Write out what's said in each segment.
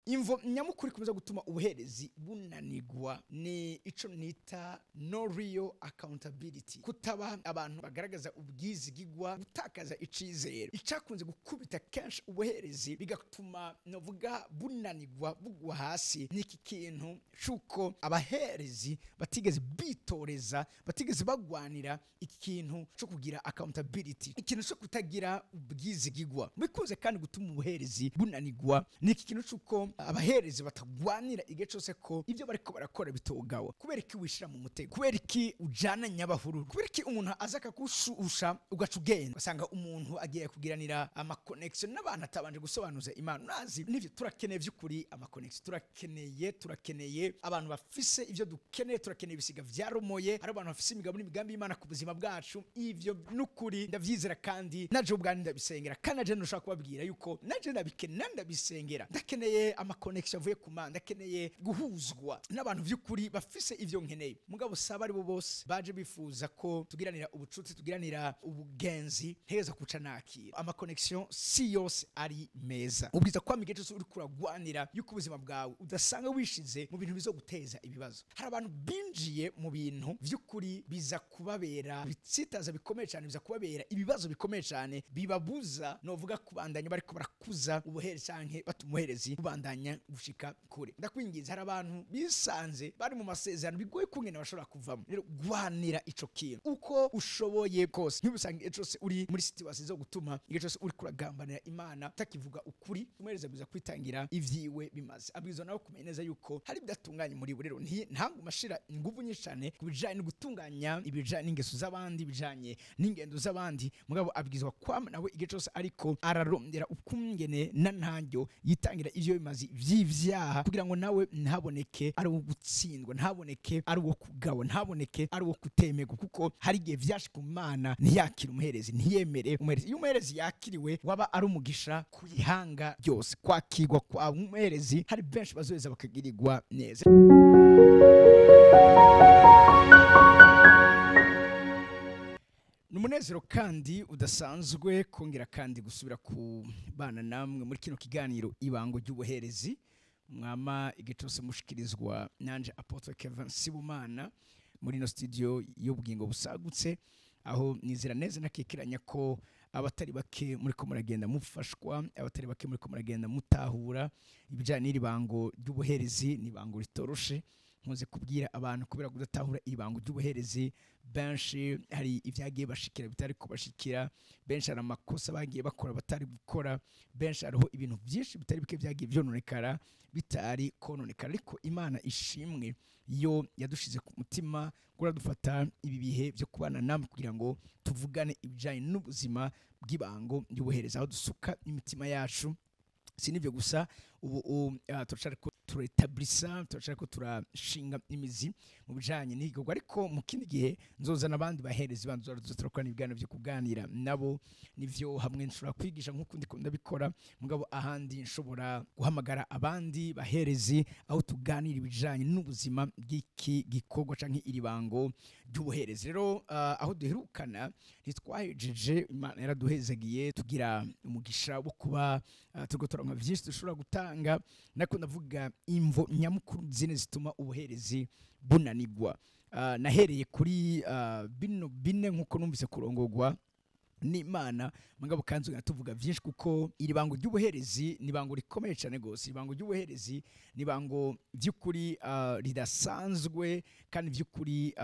Imvo nyamukuru ikomeza gutuma ubuherezi bunanigwa ni ico nita no real accountability, kutaba abantu bagaragaza ubwizigigwa, gutakaza icizere. Icakunze gukubita kenshi ubuherezi bigatuma novuga bunanigwa bugwa hasi n'iki kintu c'uko abaherezi batigeze bitoreza, batigeze bagwanira ikintu co kugira accountability, ikintu co kutagira ubwizigigwa. Bikunze kandi gutuma ubuherezi bunanigwa n'iki kintu c'uko abaherezi batagwanira igihe cose ko ibyo bariko barakora bitogawa. Kubera iki wishira mu mutego? Kubera iki ujana nyabahururu? Kubera iki umuntu aza akakushusha ugaca ugenda? Ugasanga umuntu agiye kugiranira ama connection n'abantu atabanje gusobanuza Imana. Nazi nivyo turakeneye vy'ukuri ama connection, turakeneye abantu bafise ivyo dukeneye, turakeneye ibisiga vyaromoye, ari abantu bafise imigabo n'imigambi y'Imana ku buzima bwacu. Ivyo n'ukuri ndavyizera kandi naje ubwanjye ndabisengera, kandi naje ntushobora kubabwira yuko naje ndabikeneye, ndabisengera. Ndakeneye ama connection avuye ku Mana, ndakeneye guhuzwa n'abantu vy'ukuri bafise ivyo nkeneye. Mugabo saba ari bo bose baje bifuza ko tugiranira ubucuti, tugiranira ubugenzi, nteza kuca nakira. Ama connection si yose ari meza. Ubwiza kwa migeje uri kuragwanira yuko ubuzima bwawe udasanga wishize mu bintu bizoguteza ibibazo. Hari abantu binjiye mu bintu vy'ukuri biza kubabera bitsitaza bikomeye cyane, biza kubabera ibibazo bikomeye cyane, bibabuza novuga kubandanya bariko barakuza ubuherezi canke batumuherezi kubandanya gushika kure. Ndakwingiza, hari abantu bisanze bari mu masezerano bigoye kungena bashobora kuvamo. Rero gwanira ico kintu uko ushoboye kose, ntibusange igihe cose uri muri situation zo gutuma igihe cose uri kuragambanira Imana utakivuga ukuri. Umuherezi abwirizwa kwitangira ivyiwe bimaze, abwirizwa nawe kumenya neza yuko hari ibidatunganye muri we. Rero ntaguma ashira inguvu nyinshi cyane ku bijanye no gutunganya ibijanye n'ingeso z'abandi, ibijanye n'ingendo z'abandi, mugabo abwirizwa kwama nawe igihe cose ariko ararondera ukungene na ntaryo yitangira ivyo bimaze vy'ivyaha, kugira ngo nawe ntaboneke ari uwo gutsindwa, ntaboneke ari uwo kugawa, ntaboneke ari uwo kutemerwa, kuko hari igihe vyashika Imana ntiyakira umuherezi, ntiyemere umuherezi. Iyo umuherezi yakiriwe waba ari umugisha ku ihanga ryose. Kwakirwa kwa umuherezi hari benshi bazoheza bakagirirwa neza. Numunezero kandi udasanzwe kongera kandi gusubira ku bana namwe muri kino kiganiro Ibango ry'Ubuherezi, mwama igitose mushikirizwa nanje Apotre Kevin Sibomana muri no studio y'ubugingo busagutse, aho nizera neza nakikiranya ko abatari bake muri ko muragenda mufashwa, abatari bake muri ko muragenda mutahura ibijanye n'iri bango ry'ubuherezi. Ni bango ritoroshe, nkunze kubwira abantu kubera kudatahura ibango ry'ubuherezi. Benshi hari ibyagiye bashikira bitari kubashikira, benshi hari amakosa bagiye bakora batari gukora, benshi hariho ibintu byinshi bitari bike byagiye byononekara bitari kononekara. Ariko Imana ishimwe yo yadushize ku mutima ngo dufata ibi bihe byo kubana namwe kugira ngo tuvugane ibijanye n'ubuzima bw'ibango ry'ubuherezi, aho dusuka imitima yacu. Si nivyo gusa, ubu turashaka turetablisa, turashaka turashinga imizi mu bijanye n'igikorwa, ariko mu kindi gihe nzozana abandi baherezi bandi tuzokorana ibiganiro byo kuganira nabo, nivyo hamwe nshobora kwigisha nk'uko ndikunda bikora, mugabo ahandi nshobora guhamagara abandi baherezi aho tuganira ibijanye n'ubuzima bw'iki gikorwa canke iri bango ry'ubuherezi. Rero aho duherukana ntitwahejeje, Imana yaraduhezagiye tugira umugisha wo kuba turiko turonka vyinshi dushobora gutanga. Nako ndavuga imvo nyamukuru zine zituma ubuherezi bunanigwa. Nahereye kuri bino bine nkuko numvise kurongogwa n'Imana, mugabo kandi tuvuga vyinshi kuko iri bango ry'ubuherezi ni bango rikomeye cyane gose. Iri bango ry'ubuherezi ni bango vy'ukuri ridasanzwe, kandi vy'ukuri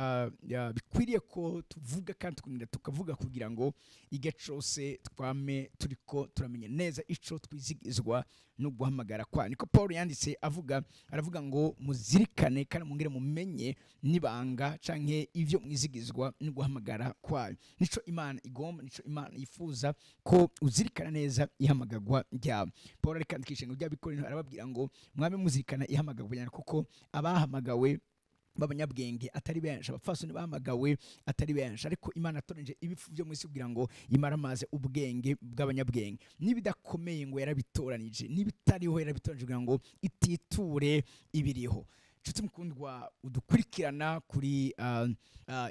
bikwiriye ko tuvuga kandi tukongera tukavuga kugira ngo igihe cose twame turiko turamenya neza ico twizigizwa no guhamagara kwa. Niko Paul yanditse avuga, aravuga ngo muzirikane kandi mungere mumenye nibanga canke ivyo mwizigizwa no guhamagara kwayo. Nico Imana igomba, nico Imana yifuza ko uzirikana neza ihamagagwa ryawe. Paul arikandikisha ngo by'Abikorinto arababwira ngo mwame muzirikana ihamagagwa ryanyu, kuko abahamagawe b'abanyabwenge atari benshi, abapfasoni bahamagawe atari benshi, ariko Imana atoranije ibifu byo mwisi kugira ngo imaramaze ubwenge bw'abanyabwenge. Nibidakomeye ngo yarabitoranije, nibitariho yarabitoranije kugira ngo ititure ibiriho. Nshuti mukundwa udukurikirana kuri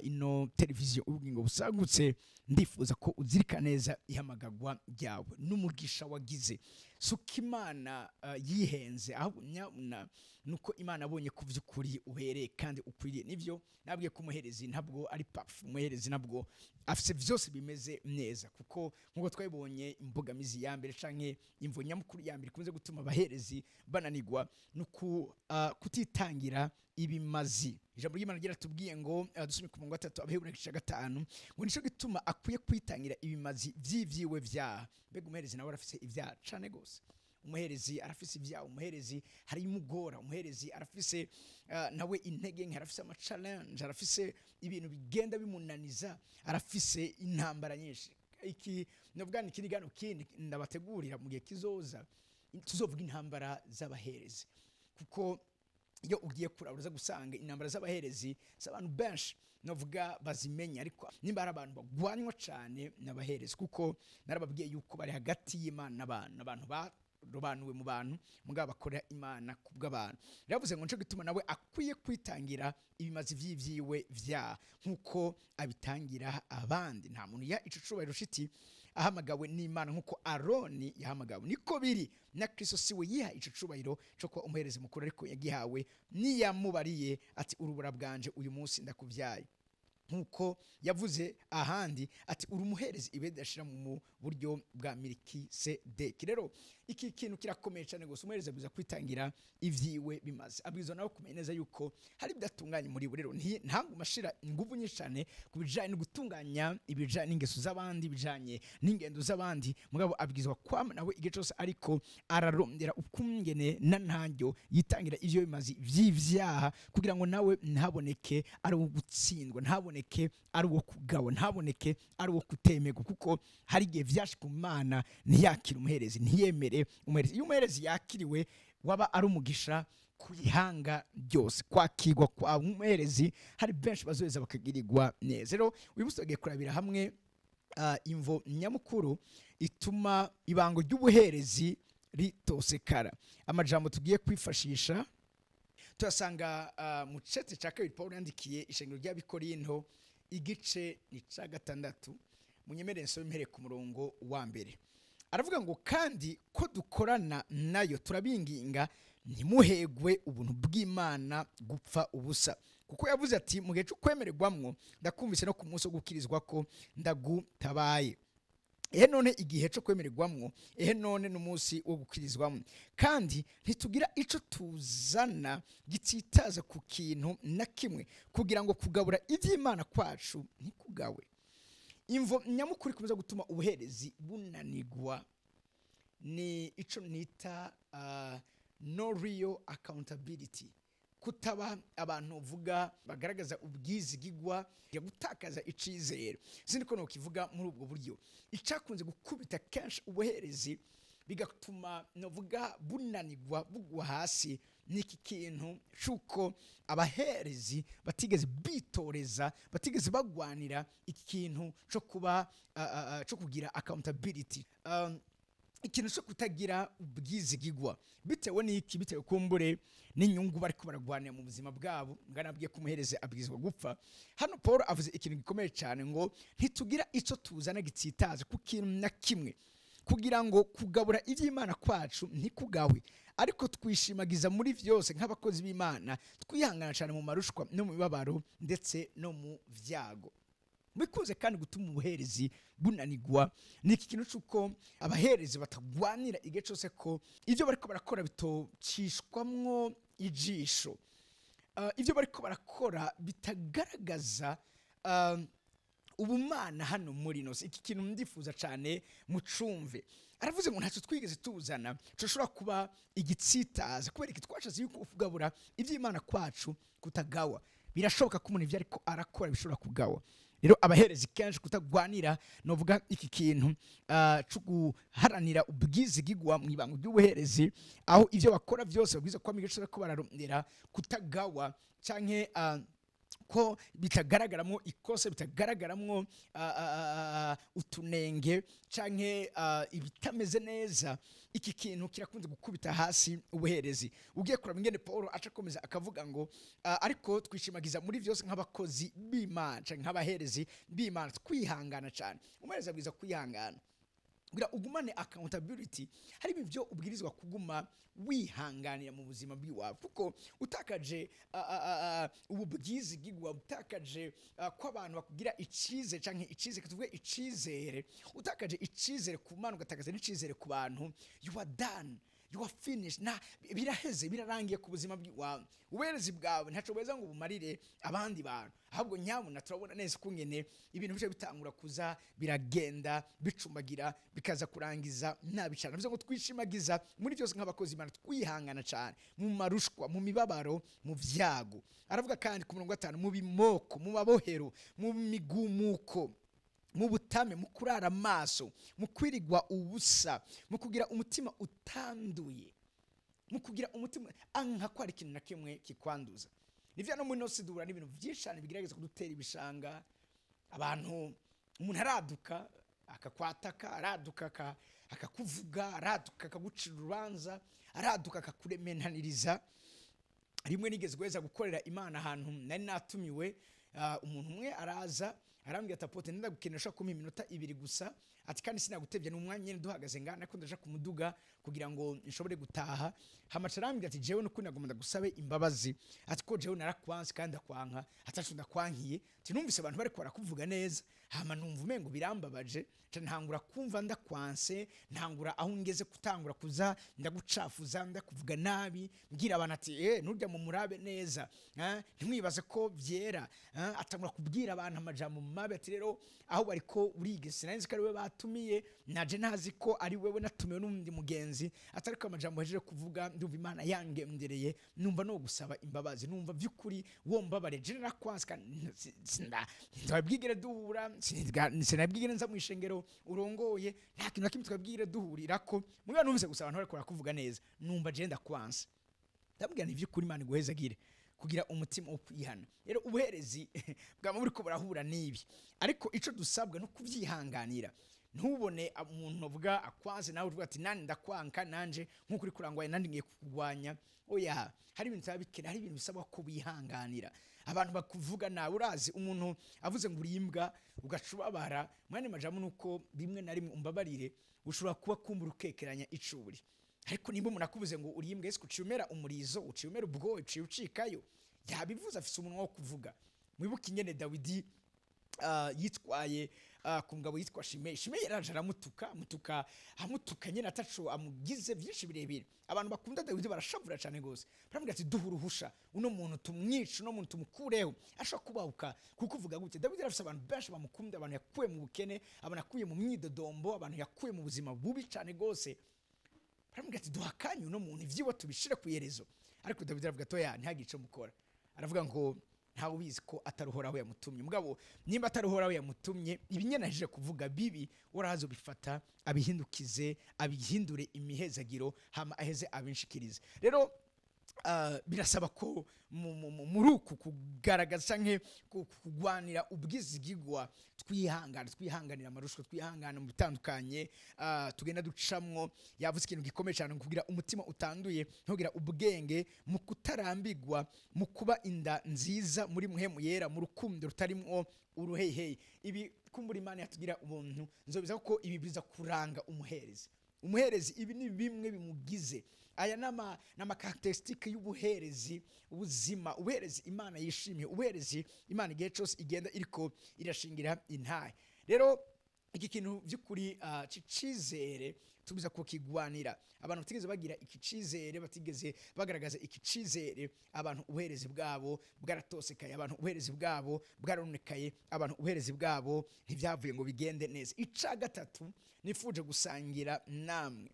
ino televiziyo ubugingo busagutse, ndifuza ko uzirikana neza ihamagagwa ryawe n'umugisha wagize. Suko Imana yihenze, ahubwo nyabuna nuko Imana abonye ku by'ukuri ubereye kandi ukwiriye. Nibyo nabwiye ko umuherezi ntabwo ari parfait, umuherezi ntabwo afise byose bimeze neza, kuko nkuko twabibonye imbogamizi ya mbere canke imvo nyamukuru ya mbere ikunze gutuma abaherezi bananigwa nuko kutitangira ibimazi. Ijambo ry'Imana ryaratubwiye ngo dusome ku murongo wa 3 Abaheburayo igice ca 5, ngo nico gituma akwiye kwitangira ibimazi vy'ivyiwe vyaha. Mbega umuherezi nawe arafise ivyaha cane gose. Umuherezi arafise ibyaha, umuherezi hari imugora, umuherezi arafise nawe intege nke, arafise ama challenge, arafise ibintu bigenda bimunaniza, arafise intambara nyinshi. Iki novuga ni ikindi kindi ndabategurira mu gihe kizoza, tuzovuga intambara z'abaherezi, kuko iyo ugiye kuraba uraza gusanga intambara z'abaherezi z'abantu benshi novuga bazimenya, ariko nimba hari abantu bagwanywa cane n'abaherezi, kuko narababwiye yuko bari hagati y'Imana n'abantu, abantu barobanuwe mu bantu mugabo bakorera Imana kubw'abantu. Yavuze ngo nico gituma nawe akwiye kwitangira ibimazi vy'ivyiwe vyaha nkuko abitangira abandi. Nta muntu ya ico cubahiro shiti ahamagawe n'Imana nkuko Aroni yahamagawe, niko biri na Kristo siwe yiha ico cubahiro co kuba umuherezi mukuru, ariko yagihawe niyamubariye ati urubura bwanje uyu munsi ndakuvyaye, nkuko yavuze ahandi ati uri umuherezi ibedashira mu buryo bwa Melikisedeki. Rero iki kintu kirakomeye cyane gose. Umuherezi abwirizwa kwitangira ivyiwe bimaze, abwirizwa nawe kumenya neza yuko hari ibidatunganye muri bo. Rero ntaguma ashira inguvu nyinshi cyane ku bijanye no gutunganya ibijanye n'ingeso z'abandi, ibijanye n'ingendo z'abandi, mugabo abwirizwa kwama nawe igihe cyose ariko ararondera ukungene na ntaryo yitangira ivyo bimaze vy'ivyaha, kugira ngo nawe ntaboneke ari uwo gutsindwa, ntaboneke ari uwo kugawa, ntaboneke ari uwo kutemerwa, kuko hari igihe vyashika Imana ntiyakire umuherezi, ntiyemere umuherezi. Iyo umuherezi yakiriwe waba ari umugisha ku ihanga ryose. Kwakirwa kwa umuherezi hari benshi bazoheza bakagirirwa neza. Rero uyu munsi tugiye kurabira hamwe imvo nyamukuru ituma ibango ry'ubuherezi ritosekara. Amajambo tugiye kwifashisha tuyasanga mu cete ca 2 Paulo yandikiye ishengero ry'Abikorinto, igice ni ca 6. Munyemerere nsome mpere ku murongo wa 1. Aravuga ngo kandi ko dukorana nayo turabinginga ntimuhegwe ubuntu bw'Imana gupfa ubusa, kuko yavuze ati mu gihe cyo kwemererwamwo ndakumvise, no ku munsi wo gukirizwa ko ndagutabaye. Ehe none igihe cyo kwemererwamwo, ehe none n'umunsi wo gukirizwamwo. Kandi ntitugira ico tuzana gitsitaza ku kintu na kimwe, kugira ngo kugabura ivy'Imana kwacu ntikugawe. Imvo nyamukuru ikomeza gutuma ubuherezi bunanigwa ni ico nita no real accountability, kutaba abantu uvuga bagaragaza ubwizigigwa, ya gutakaza icizere. Sindi ko nokivuga muri ubwo buryo. Icakunze gukubita kenshi ubuherezi bigatuma novuga bunanigwa bugwa hasi niki kintu cuko abaherezi batigeze bitoreza, batigeze bagwanira iki kintu co kuba co kugira accountability, ikintu cyo kutagira ubwizigigwa. Bitewe n'iki? Bitewe kumbure n'inyungu bariko baragwanira mu buzima bwabo. Nganabwiye ko umuherezi abwirizwa gupfa. Hano Paul avuze ikintu gikomeye cyane ngo ntitugira ico tuzana gitsitaza ku kintu na kimwe, kugira ngo kugabura ivy'Imana kwacu ntikugawe, ariko twishimagiza muri vyose nk'abakozi b'Imana, twihangana cyane mu marushwa no mu mibabaro ndetse no mu vyago. Bikunze kandi gutuma ubuherezi bunanigwa niki kintu cuko abaherezi batagwanira igihe cyose ko ivyo bariko barakora bitocishwamwo ijisho, ivyo bariko barakora bitagaragaza ubumana hano muri nose. Iki kintu ndifuza cyane mucumve. Aravuze ngo ntacyo twigeze tuzana coshobora kuba igitsitaza, kubera iki? Twashatse yuko kugabura ivy'Imana kwacu kutagawa. Birashoboka ko umuntu ivyo ariko arakora bishobora kugawa. Rero abaherezi kenshi kutagwanira novuga iki kintu cyo guharanira ubwizigigwa mu ibango ry'ubuherezi, aho ivyo bakora byose babwiza ko amigisha ko bararondera kutagawa, canke ko bitagaragaramo ikosa, bitagaragaramo utunenge canke ibitameze neza. Iki kintu kirakunze gukubita hasi ubuherezi. Ugiye kuraba ingene Paul aca akomeza akavuga ngo ariko twishimagiza muri vyose nk'abakozi b'Imana canke nk'abaherezi b'Imana, twihangana cyane. Umuherezi abwiza kwihangana. Kugira ugumane accountability, hari ibintu byo ubwirizwa kuguma wihanganira mu buzima bw'iwawe, kuko utakaje ubu bwizigigwa, utakaje ko abantu bakugira icizere, canke icizere, tuvuge icizere, utakaje icizere ku Mana, ugatakaza n'icizere ku bantu, you are done, you are finished, na biraheze, birarangiye ku buzima bwawe. Ubuherezi bwawe ntaco bweza ngo bumarire abandi bantu, ahubwo nyabuna turabona neza ukungene ibintu bice bitangura kuza biragenda bicumbagira, bikaza kurangiza nabi cyane. Bivuze ngo twishimagiza muri byose nk'abakozi Imana, twihangana cyane mu marushwa, mu mibabaro, mu vyago. Aravuga kandi ku murongo wa 5, mu bimoko, mu mabohero, mu migumuko, mu butame, mu kurara amaso, mu kwirigwa ubusa, mu kugira umutima utanduye, mu kugira umutima anka ko hari ikintu na kimwe kikwanduza. Nivyo no muri no sidura n'ibintu byinshi cyane bigerageza kudutera ibishanga. Abantu, umuntu araduka akakwataka, araduka akakuvuga, araduka akagucira urubanza, araduka akakuremenaniriza. Rimwe nigeze guheza gukorera Imana ahantu nari natumiwe, umuntu umwe araza arambwira ati apotre ndagukenera, ushaka kumpa iminota 2 gusa, ati kandi sinagutevye, ni umwanya nyene duhagaze ngana ko ndaja kumuduga kugira ngo nshobore gutaha. Hamaca arambwira ati jewe nuko nagomba ndagusabe imbabazi, ati ko jewe narakwanse kandi ndakwanka, atacu ndakwankiye, ati numvise abantu bariko barakuvuga neza, hama numva umengo birambabaje, nca ntangura kumva ndakwanse, ntangura aho ngeze kutangura kuza ndagucafuza, ndakuvuga nabi, mbwira abantu ati nurya mu murabe neza, ntimwibaze ko byera, atangura kubwira abantu amajambo mabi, ati rero aho bariko urigese nari nzi ko ari we batumiye, naje ntazi ko ari wewe natumiwe n'undi mugenzi, atariko amajambo hejeje kuvuga ndumva Imana yangendereye, numva no gusaba imbabazi, numva by'ukuri wombabare, je narakwanse, ndabwigire duhura, sinabwigire nza mu ishengero urongoye, nta kintu na kimwe twabwigire duhurirako, mugabo numvise gusa abantu bariko barakuvuga neza, numva je ndakwanse. Ndabwira nti by'ukuri Imana iguhezagire kugira umutima wo kwihana. Rero ubuherezi bwama buriko burahura n'ibi, ariko ico dusabwa no kuvyihanganira. Ntubone umuntu uvuga akwanze nawe uvuga ati nani ndakwanka nanje nkuko uri kurangwaye nandi ngiye kukugwanya. Oya, hari ibintu byabikene, hari ibintu bisabwa ko bihanganira. Abantu bakuvuga nawe, urazi umuntu avuze ngo uri imbwa ugacubabara, mwene majambo nuko rimwe na rimwe umbabarire ushobora kuba kumbura ukekeranya icuri. Ariko nimba umuntu akuvuze ngo uri imbwa, ese uciye umera umurizo, uciye umera ubwoya, uciye ucikayo, yabivuze afise umunwa wo kuvuga. Mwibuke ingene Dawidi yitwaye ku mugabo yitwa Shimei. Shimei yaraje aramutuka, amutuka, amutuka nyene ataco amugize byinshi birebire. Abantu bakunda Dawidi barashavura cyane gose, baramubwira ati duha uruhusha uno muntu tumwice, uno muntu tumukureho, ashobora kubahuka kuko uvuga gute. Dawidi yarafise abantu benshi bamukunda, abantu yakuye mu bukene, abantu yakuye mu myidodombo, abantu yakuye mu buzima bubi cyane gose. Baramubwira ati duha akanya uno muntu ivyiwe tubishire ku iherezo. Ariko Dawidi aravuga ati oya, ntihagire ico mukora. Aravuga ngo ntawe ubizi ko atari Uhoraho yamutumye. Mugabo nimba atari Uhoraho yamutumye, ibinyana aje kuvuga bibi uraza ubifata abihindukize, abihindure imihezagiro, hama aheze abinshikirize. Rero birasaba ko muri uku kugaragaza canke kugwanira ubwizigigwa, twihangana, twihanganira amarushwa, twihangana mu bitandukanye, tugenda ducamwo. Yavuze ikintu gikomeye cyane, kugira umutima utanduye, ntugira ubwenge mu kutarambigwa, mu kuba inda nziza muri muhemu yera, mu rukundo rutarimwo uruhehehe. Ibi kumbura Imana yatugira ubuntu, nzobiza ko ibi biza kuranga umuherezi. Umuherezi ibi ni bimwe bimugize. Aya nama characteristique y'ubuherezi, ubuzima, ubuherezi Imana yishimiye, ubuherezi Imana igihe cyose igenda iriko irashingira intahe. Rero iki kintu by'ukuri cicizere tubiza kukigwanira. Abantu batigeze bagira iki cizere, batigeze bagaragaza iki cizere, abantu ubuherezi bwabo bwaratosekaye, abantu ubuherezi bwabo bwaronekaye, abantu ubuherezi bwabo ntivyavuye ngo bigende neza. Ica gatatu nifuje gusangira namwe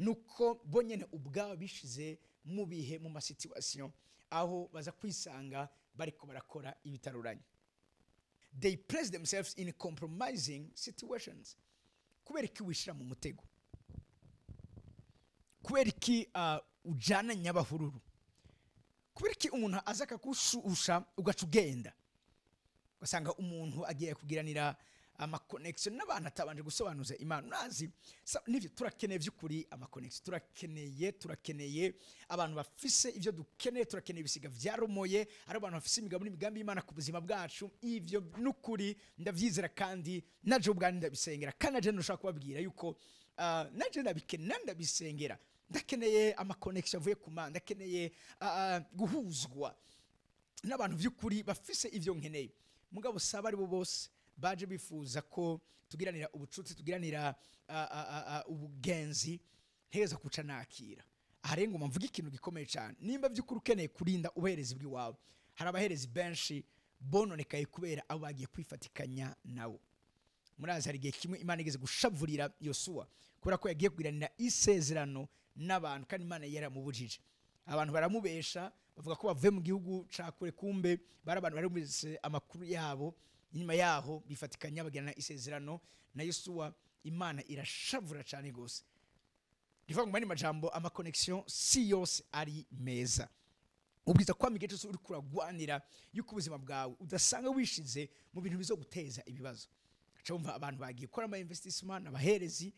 nuko bonyene ubwabo bishize mu bihe, mu ma situation aho baza kwisanga bariko barakora ibitaruranye. They place themselves in compromising situations. Kubera iki wishira mu mutego? Kubera iki ujana nyabahururu? Kubera iki umuntu aza akakushusha ugaca ugenda? Ugasanga umuntu agiye kugiranira ama connection n'abantu atabanje gusobanuza Imana. Urazi nivyo turakeneye by'ukuri ama connection, turakeneye abantu bafise ivyo dukeneye, turakeneye ibisiga vyaromoye, ari abantu bafise imigabo n'imigambi y'Imana ku buzima bwacu. Ivyo n'ukuri ndavyizera kandi naje ubwanjye ndabisengera, kandi naje ndushaka kubabwira yuko Naje ndabikenera, ndabisengera, ndakeneye ama connexion avuye ku Mana, ndakeneye guhuzwa n'abantu by'ukuri bafise ivyo nkeneye. Mugabo saba ari bo bose baje bifuza ko tugiranira ubucuti, tugiranira ubugenzi, nteza kuca nakira. Aha rero ngoma mvuga ikintu gikomeye cyane. Nimba by'ukuri ukeneye kurinda ubuherezi bw'iwawe, hari abaherezi benshi bononekaye kubera abo bagiye kwifatikanya nabo. Murazi hari igihe kimwe Imana igeze gushavurira Yosuwa kubera ko yagiye kugiranira isezerano n'abantu, kandi Imana yaramubujije. Abantu baramubesha bavuga ko bavuye mu gihugu ca kure, kumbe bari abantu bari bumvise amakuru yabo. Inyuma yaho bifatikanya bagirana isezerano na Yosuwa, Imana irashavura cyane gose. Ndivuga ngo mani majambo, ama connexion si yose ari meza. Ubwiza kwa igihe cyose uri kuragwanira yuko ubuzima bwawe udasanga wishize mu bintu bizoguteza ibibazo. Aca wumva abantu bagiye gukora ama investissement, abaherezi,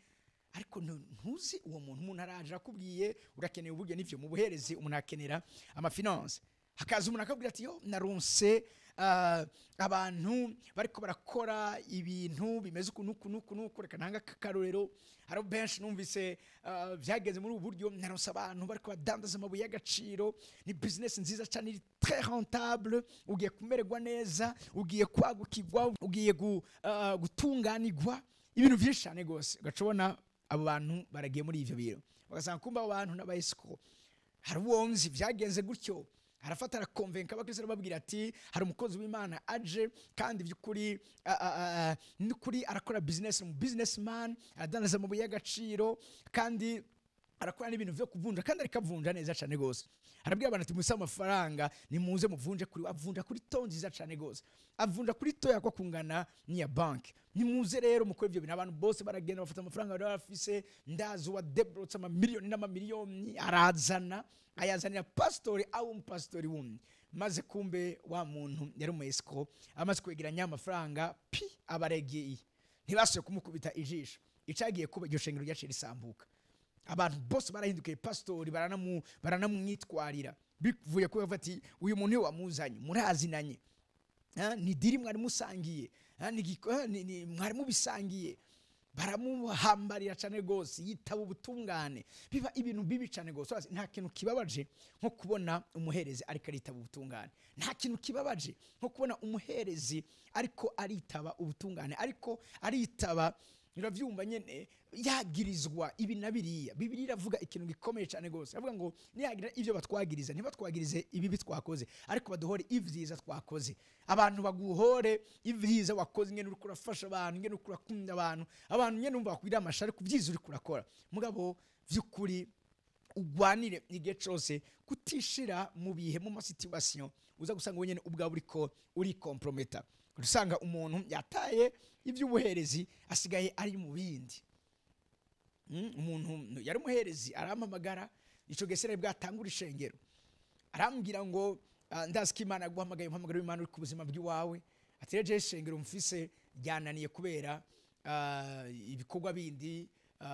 ariko ntuzi uwo muntu. Umuntu araje akubwiye urakeneye uburyo, n'ivyo mu buherezi umuntu akenera ama finance. Hakaza umuntu akabwira ati yo naronse abantu bariko barakora ibintu bimeze uku nuku nuku nuku. Reka ntanga akarorero, hari benshi numvise byageze muri ubu buryo. Naronse abantu bariko badandaza amabuye y'agaciro, ni business nziza cyane, iri très rentable, ugiye kumererwa neza, ugiye kwagukirwa, ugiye gutunganirwa ibintu byinshi cyane gose. Ugaca ubona abo bantu baragiye muri ivyo biro, bagasanga kumba abo bantu n'aba escroc. Hari uwo nzi byagenze gutyo, arafata arakonvenka abakristo, arababwira ati hari umukozi w'Imana aje, kandi by'ukuri n'ukuri arakora business, mu businessman, aradandaza amabuye y'agaciro, kandi arakora n'ibintu vyo kuvunja, kandi ariko avunja neza cyane gose. Arabwira abantu ati musa amafaranga nimuze muvunje kuri, avunja kuri taux nziza cyane gose, avunja kuri taux yakwa kungana n'iya banki. Nimuze rero mukore ibyo bintu. Abantu bose baragenda bafata amafaranga bari bafise. Ndazi wa debrotse amamiliyoni n'amamiliyoni, arazana ayazanira pastori au umupastori wundi, maze kumbe wa muntu yari umu escroc. Amaze kwegeranya amafaranga pi abaregeye, ntibasuye kumukubita ijisho. Icagiye kuba, iryo shengero ryaciye risambuka. Abantu bose barahindukiye pastori, baranamwitwarira, bivuye ko bavuga ati uyu muntu niwe wamuzanye, murazinanye, ni deal mwari musangiye, ni mwari mubisangiye. Baramuhambarira cyane gose, yitaba ubutungane, biba ibintu bibi cyane gose. Urazi, nta kintu kibabaje nko kubona umuherezi ariko aritaba ubutungane. Nta kintu kibabaje nko kubona umuherezi ariko aritaba ubutungane, ariko aritaba, uravyumva nyene, yagirizwa ibi na biriya. Bibiliya iravuga ikintu gikomeye cyane gose, iravuga ngo niyagira ivyo batwagiriza, ntibatwagirize ibibi twakoze, ariko baduhore ivyiza twakoze. Abantu baguhore ivyiza wakoze, ngene uriko urafasha abantu, ngene uriko urakunda abantu, abantu nyene umva bakugira amashari ku vyiza uriko urakora. Mugabo vy'ukuri ugwanire igihe cose kutishira mu bihe, mu ma situation uza gusanga wenyene ubwawe uriko urikomprometa. Usanga umuntu yataye iby'ubuherezi, asigaye ari mu bindi. Umuntu yari umuherezi arampamagara, ico gihe sinari bwatangura ishengero, arambwira ngo ndazi ko Imana yaguhamagaye, umuhamagaro w'Imana uri ku buzima bw'iwawe. Ati rero jewe ishengero mfise ryananiye kubera ibikorwa bindi,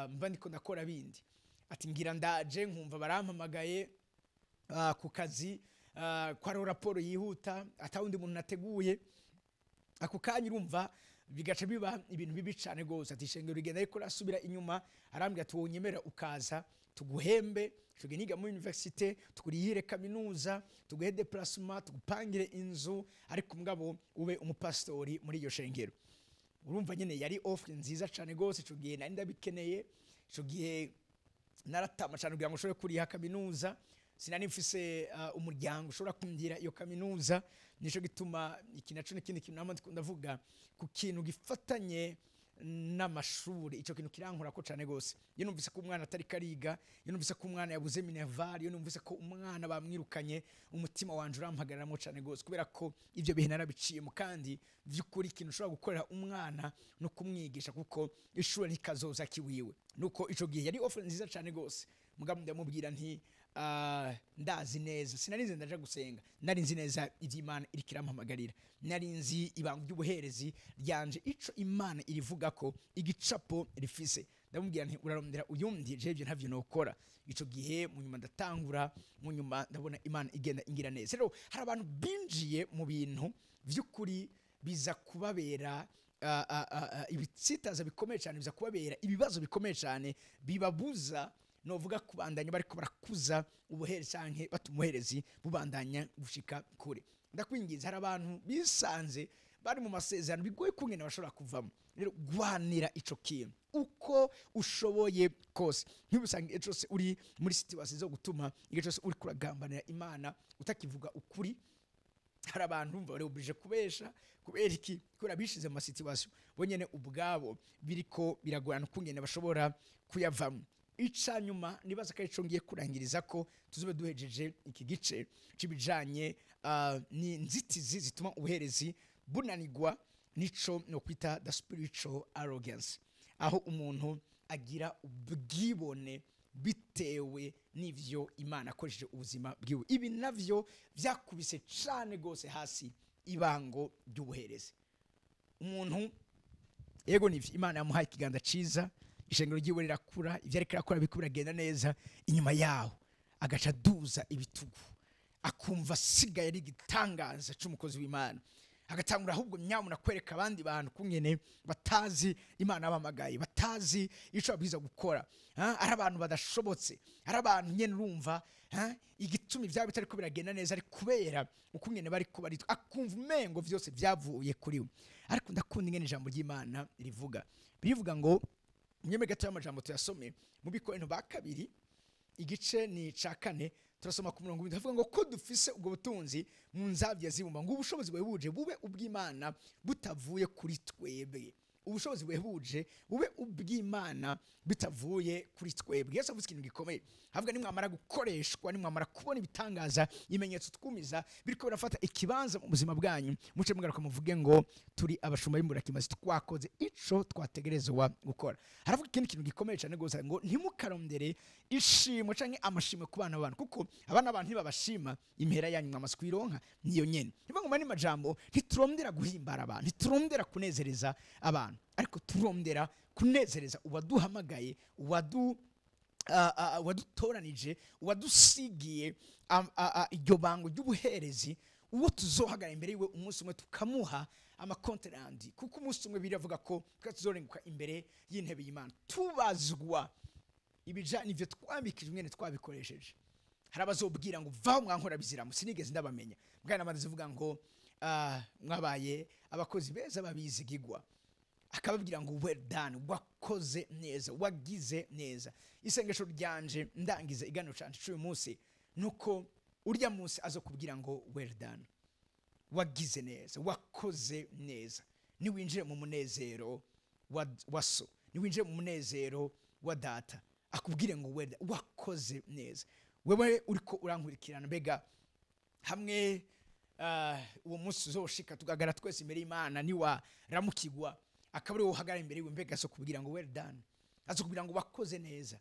mba ndiko ndakora bindi. Ati ngira ndaje nkumva barampamagaye ku kazi, ko hariho raporo yihuta, atawundi muntu nateguye ako kanya. Urumva bigaca biba ibintu bibi cane gose. Ati ishengero rigenda ariko rasubira inyuma. Arambwira ati wonyemera ukaza tuguhembe, tuge niga muri université, tukurihire kaminuza, tuguhe déplacement, tugupangire inzu, ariko mugabo ube umupastori muri iyo shengero. Urumva nyene yari offre nziza cane gose. Ico gihe nari ndabikeneye, ico gihe naratama cane kugira ngo nshobore kuriha kaminuza. Sinari mfise umuryango ushobora kungira iyo kaminuza. Nico gituma iki naco n'ikindi kintu nama ndiko ndavuga ku kintu gifatanye n'amashuri, ico kintu kirankora ko cane gose. Iyo numvise ko umwana atari kariga, iyo numvise ko umwana yabuze minerval, iyo numvise ko umwana bamwirukanye, umutima wanje urampagararamwo cane gose, kubera ko ivyo bihe narabiciyemo. Kandi vy'ukuri ikintu ushobora gukorera umwana no kumwigisha, kuko ishuri ntikazoza kiwiwe. Nuko ico gihe yari offre nziza cane gose, mugabo ndamubwira nti ndazi neza, sinarize ndaja gusenga, nari nzi neza ivy'Imana iriko irampamagarira, nari nzi ibanga ry'ubuherezi ryanje, ico Imana irivuga ko igicapo rifise. Ndamubwira nti urarondera uyundi, jewe ivyo ntavyo nokora. Ico gihe mu nyuma ndatangura, mu nyuma ndabona Imana igenda ingira neza. Rero hari abantu binjiye mu bintu vy'ukuri biza kubabera ibitsitaza bikomeye cyane, biza kubabera ibibazo bikomeye cyane bibabuza novuga kubandanya bariko barakuza ubuherezi canke batuma ubuherezi bubandanya gushika kure. Ndakwingiza, hari abantu bisanze bari mu masezerano bigoye kungena bashobora kuvamo. Rero gwanira ico kintu uko ushoboye kose, ntibusange igihe cose uri muri situation zo gutuma igihe cose uri kuragambanira Imana utakivuga ukuri. Hari abantu bumva bari obligé kubesha. Kubera iki? Kubera bishize mu masituation bonyene ubwabo biriko biragorana ukungene bashobora kuyavamo. Ica nyuma nibaza ko arico ngiye kurangiriza ko tuzobe duhejeje iki gice c'ibijanye n'inzitizi zituma ubuherezi bunanigwa, nico no kwita the spiritual arrogance, aho umuntu agira ubwibone bitewe n'ivyo Imana akoresheje ubuzima bwiwe. Ibi navyo vyakubise cane gose hasi ibango ry'ubuherezi. Umuntu, yego nivyo, Imana yamuhaye ikiganza ciza, ishengero ryiwe rirakura, ivyo ariko arakora biriko biragenda neza. Inyuma yaho agaca aduza ibitugu, akumva asigaye ari igitangaza c'umukozi w'Imana, agatangura ahubwo nyamuna kwereka abandi bantu kungene batazi Imana yabahamagaye, batazi ico babwiza gukora, ari abantu badashobotse, ari abantu nyene urumva, igituma ivyabo bitariko biragenda neza ari kubera ukungene bariko baritwa, akumva umengo vyose vyavuye kuri we. Ariko ndakunda ingene ijambo ry'Imana rivuga, birivuga ngo nyeme gato y'amajambo tuyasome mu Bikorinto ba kabiri, igice ni ca 4, turasoma ku murongo w'indwi. Ngo ko dufise ubwo butunzi mu nzabya zibumba, ngo ubushobozi buhebuje bube ubw'Imana butavuye kuri twebwe. Ubushobozi buhebuje bube ubw'Imana bitavuye kuri twebwe. Yesu avuze ikintu gikomeye, avuga nimwamara gukoreshwa, nimwamara kubona ibitangaza, ibimenyetso twumiza biriko birafata ikibanza mu buzima bwanyu, muce mugaruka muvuge ngo turi abashumba b'imburakimazi, twakoze ico twategerezwa gukora. Haravuga ikindi kintu gikomeye cyane gose, ngo ntimukarondere ishimwe canke amashimwe ku bana b'abantu, kuko abana b'abantu ntibabashima, impera yanyu mwamaze kuyironka niyo nyene. Nivuga ngo mani majambo, ntiturondera guhimbara abantu, ntiturondera kunezereza abantu, ariko turondera kunezereza uwaduhamagaye, uwadutoranije, uwadusigiye iryo bango ry'ubuherezi, uwo tuzohagara imbere yiwe umunsi umwe tukamuha amakonterandi. Kuko umunsi umwe biravuga ko tuzorenguka imbere y'intebe y'Imana tubazwa ibijanye n'ivyo twambikije mwene twabikoresheje. Hari abazobwira ngo vaho mwankora biziramu, sinigeze ndabamenya. Bwana amaze kuvuga ngo mwabaye abakozi beza babizigigwa, akababwira ngo well done, wakoze neza, wagize neza. Isengesho ryanje ndangiza iganiro canje cy'uyu munsi nuko urya munsi azokubwira ngo well done, wagize neza, wakoze neza, niwinjire mu munezero wa so, niwinjire mu munezero wa data, akubwire ngo well done, wakoze neza. Wewe uriko urankurikirana, mbega hamwe uwo munsi uzoshika tugagara twese imbere y'Imana, niwa ramukigwa akaba ari wowe uhagarara imbere yiwe, mbega azokubwira ngo well done, azokubwira ngo wakoze neza.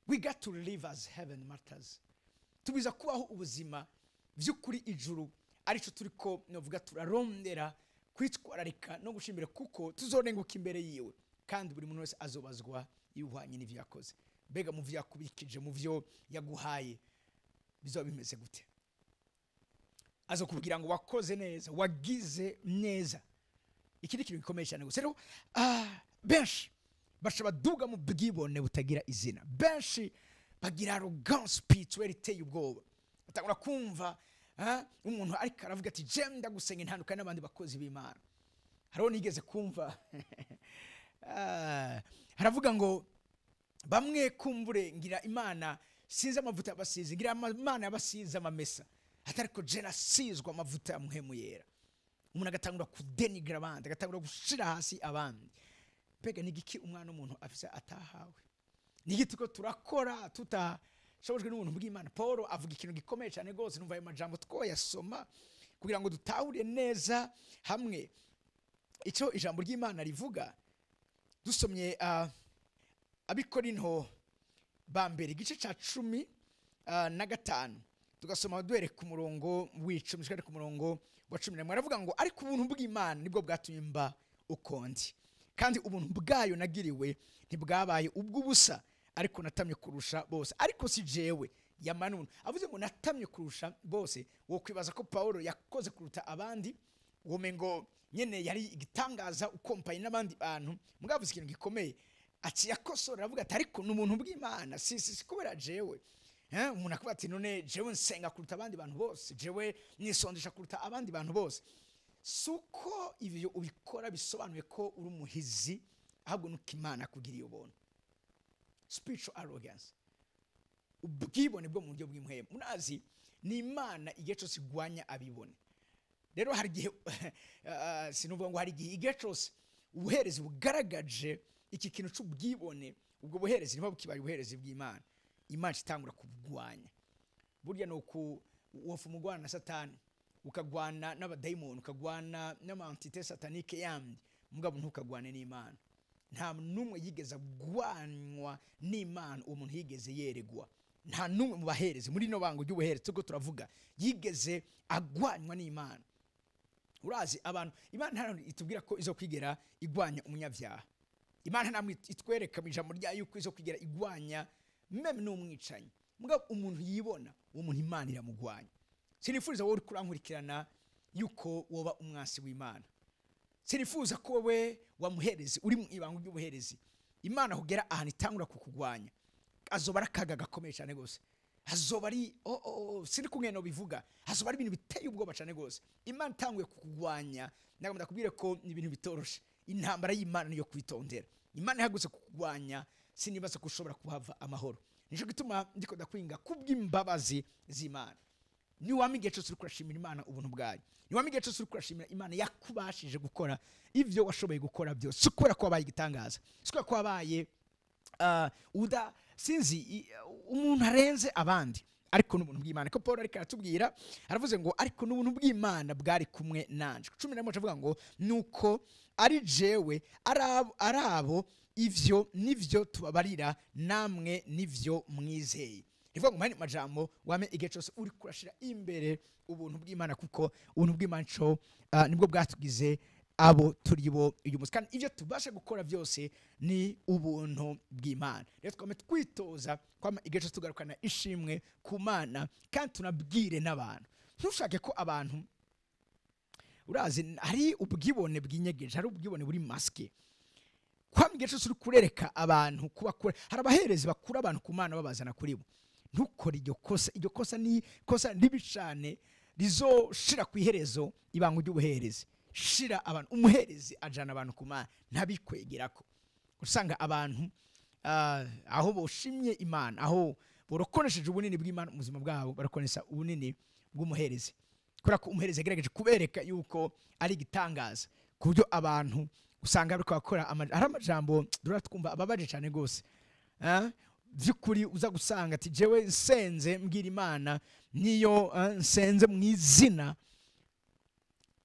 We got to live as heaven matters. Tubiza kubaho ubuzima by'ukuri ijuru arico turiko novuga turarondera kwitwararika no gushimira, kuko tuzorenguka imbere yiwe, kandi buri muntu wese azobazwa ibihwanye n'ivyo yakoze. Mbega mu vyo yakubikije, mu vyo yaguhaye, bizoba bimeze gute? Azokubwira ngo wakoze neza, wagize neza. Iki ni ikintu gikomeye cyane gusa. Rero benshi baca baduga mu bwibone butagira izina, benshi bagira arrogance spirituelle iteye ubwoba. Batangura kumva umuntu ariko aravuga ati je ndagusenga intandukanye n'abandi bakozi b'Imana. Hariho nigeze kumva haravuga ngo bamwe kumbure ngira Imana sinzi amavuta yabasize, ngira Imana yabasize amamesa, atariko je nasizwe amavuta ya Muhemu Yera. Umuntu agatangura kudenigra abandi, agatangura gushira hasi abandi. Mbega ni igiki umwana w'umuntu afise atahawe? Ni igiki ko turakora tutashobojwe n'ubuntu bw'Imana? Paul avuga ikintu gikomeye cyane gose, numva ayo majambo twoyasoma kugira ngo dutahure neza hamwe ico ijambo ry'Imana rivuga. Dusomye Abikorinto ba mbere igice ca 15, tugasoma duhere ku murongo w'icumi dushikane ku murongo wa 11. Aravuga ngo ariko ubuntu bw'Imana nibwo bwatumye mba uko ndi, kandi ubuntu bwayo nagiriwe ntibwabaye ubw'ubusa, ariko natamye kurusha bose, ariko si jewe yamana ubuntu. Avuze ngo natamye kurusha bose, wo kwibaza ko Paulo yakoze kuruta abandi? Womengo nyene yari igitangaza ukompaye n'abandi bantu. Mugavuze ikintu gikomeye, aciye akosora aravuga ati ariko ni ubuntu bw'Imana, si kubera jewe. Umuntu akavuga ati none jewe nsenga kuruta abandi bantu bose, jewe nisondesha kuruta abandi bantu bose. Suko ibyo ubikora bisobanuye ko uri umuhizi, ahubwo nuko Imana akugiriye ubuntu. Spiritual arrogance, ubwibone bwo mu buryo bw'impwemu. Munazi ni Imana igihe cyose igwanya abibone. Rero hari igihe sinuvuga ngo hari igihe, igihe cyose ubuherezi bugaragaje iki kintu c'ubwibone, ubwo buherezi niba bukibaye ubuherezi bw'Imana, Imana itangura kubugwanya. Burya ni uku wofu mugwana na Satani, ukagwana n'abadayimoni, ukagwana n'amantite satanike yandi, mugabo ntukagwane n'Imana. Nta n'umwe yigeze agwanywa n'Imana, uwo muntu yigeze yeregwa. Nta n'umwe mu baherezi muri no bango ry'ubuherezi turiko turavuga yigeze agwanywa n'Imana. Urazi abantu, Imana nta itubwira ko izo kwigera igwanya umunyabyaha. Imana nta itwereka mu ijambo ryayo yuko izo kwigera igwanya meme n'umwicanyi. Mugabo umuntu yibona, uwo muntu Imana iramugwanya. Sinifuriza wowe uri kurankurikirana yuko woba umwasi w'Imana. Sinifuza ko wowe wamuherezi uri mu ibanga ry'ubuherezi, Imana kugera ahantu itangura kukugwanya. Azoba ari akaga gakomeye cyane gose. Azoba ari siri kumwe no bivuga. Azoba ari ibintu biteye ubwoba cyane gose. Imana itanguye kukugwanya, nagomba ndakubwire ko ni ibintu bitoroshe. Intambara y'Imana niyo kwitondera. Imana ihagutse kukugwanya, sinibaza ko ushobora kuhava amahoro. Nico gituma ndiko ndakwinga kubw'imbabazi z'Imana. Ni wama igihe cyose uri kurashimira Imana ubuntu bwayo. Ni wama igihe cyose uri kurashimira Imana yakubashije gukora ivyo washoboye gukora byose. Si kubera ko wabaye igitangaza, si kubera ko wabaye uda sinzi umuntu arenze abandi, ariko n'ubuntu bw'Imana. Ko Paul ariko aratubwira, aravuze ngo ariko n'ubuntu bw'Imana bwari kumwe nanje. 11 avuga ngo nuko ari jewe arabo ivyo nivyo tubabarira namwe nivyo mwizeye. Ivuga ngo mani majambo wame igihe cyose uri kurashira imbere ubuntu bw'Imana, kuko ubuntu bw'Imana co nibwo bwatugize abo turibo uyu munsi, kandi ivyo tubasha gukora byose ni ubuntu bw'Imana. Rero twame twitoza kwama igihe cyose tugarukana ishimwe ku Mana, kandi tunabwire n'abantu. Ntushake ko abantu, urazi hari ubwibone bw'inyegeje, hari ubwibone buri maske. Kwama igihe cyose uri kurereka abantu kubakura, hari abaherezi bakura abantu ku Mana babazana kuri bo. Ntukore iryo kosa. Iryo kosa ni kosa ribi cyane rizoshira ku iherezo ibanga ry'ubuherezi. Shira abantu, umuherezi ajana abantu ku Mana ntabikwegerako. Usanga abantu aho boshimye Imana, aho borokonesheje ubunini bw'Imana mu buzima bwabo, barakonesha ubunini bw'umuherezi. Kubera ko umuherezi yagerageje kubereka yuko ari igitangaza, ku buryo abantu usanga bariko bakora hari amajambo dura twumva ababaje cyane gose. Vyukuri uza gusanga ati jewe nsenze mbwira Imana, niyo nsenze mu izina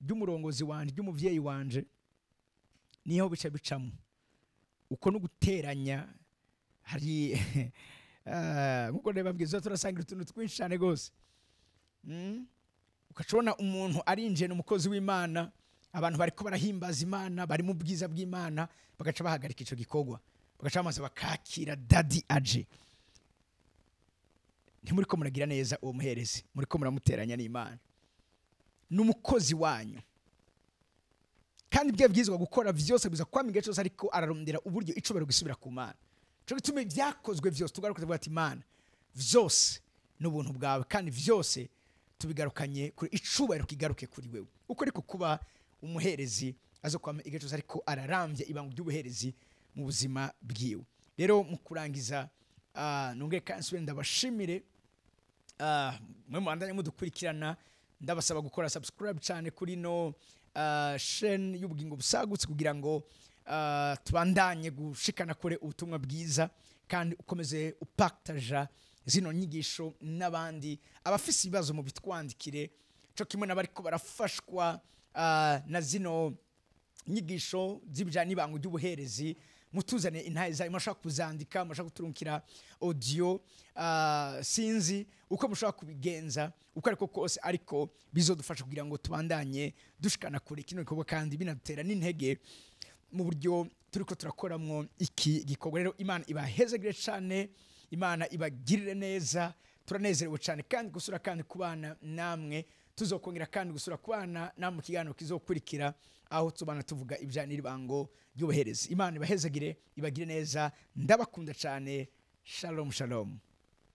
ry'umurongozi wanje, ry'umuvyeyi wanje, niho bica bicamo. Uko no guteranya hari nkuko ndababwiza turasanga utuntu twinshi cyane gose. Ukacona umuntu arinje n'umukozi w'Imana, abantu bariko barahimbaza Imana, bari mu bwiza bw'Imana, bagaca bahagarika ico gikorwa, bagaca bamaze bakakira dadi aje. Ntimuriko muragira neza uwo muherezi, muriko muramuteranya n'Imana. N'umukozi wanyu. Kandi bye byizwa gukora vyose biza kwama igihe cyose, ariko ararondera uburyo icobero gisubira ku Mana. Cyo gituma ibyakozwe vyose tugaruka tuvuga ati Mana, vyose n'ubuntu bwawe, kandi vyose tubigarukanye kuri icubahiro kigaruke kuri wewe. Uko ariko kuba umuherezi azokwama igihe cyose ariko ararambye ibanga ry'ubuherezi mu buzima bwiwe. Rero mu kurangiza, nongere kandi nsubire ndabashimire, mwe mubandanye mudukurikirana, ndabasaba gukora subscribe cyane kuri no chaîne y'ubugingo busagutse, kugira ngo tubandanye gushikana kure ubutumwa bwiza, kandi ukomeze upaktaja zino nyigisho n'abandi. Abafise ibibazo mu bitwandikire, cyo kimwe n'abariko barafashwa na zino nyigisho z'ibijanye n'ibango ry'ubuherezi, mutuzane intahe zayo, mushaka kuzandika, mushaka kuturunkira audio, sinzi uko mushaka kubigenza uko ariko kose, ariko bizodufasha kugira ngo tubandanye dushikana kure kino gikorwa, kandi binadutera n'intege mu buryo turiko turakoramwo iki gikorwa. Rero Imana ibahezegere cyane, Imana ibagirire neza, turanezerewe cyane kandi gusura kandi kubana namwe. Tuzokongera kandi gusura kubana namwe mu kiganiro kizokurikira, aho tubana tuvuga ibijyanye n'iribango ry'ubuherezi. Imana ibahezagire, ibagire neza. Ndabakunda cyane. Shalom, shalom.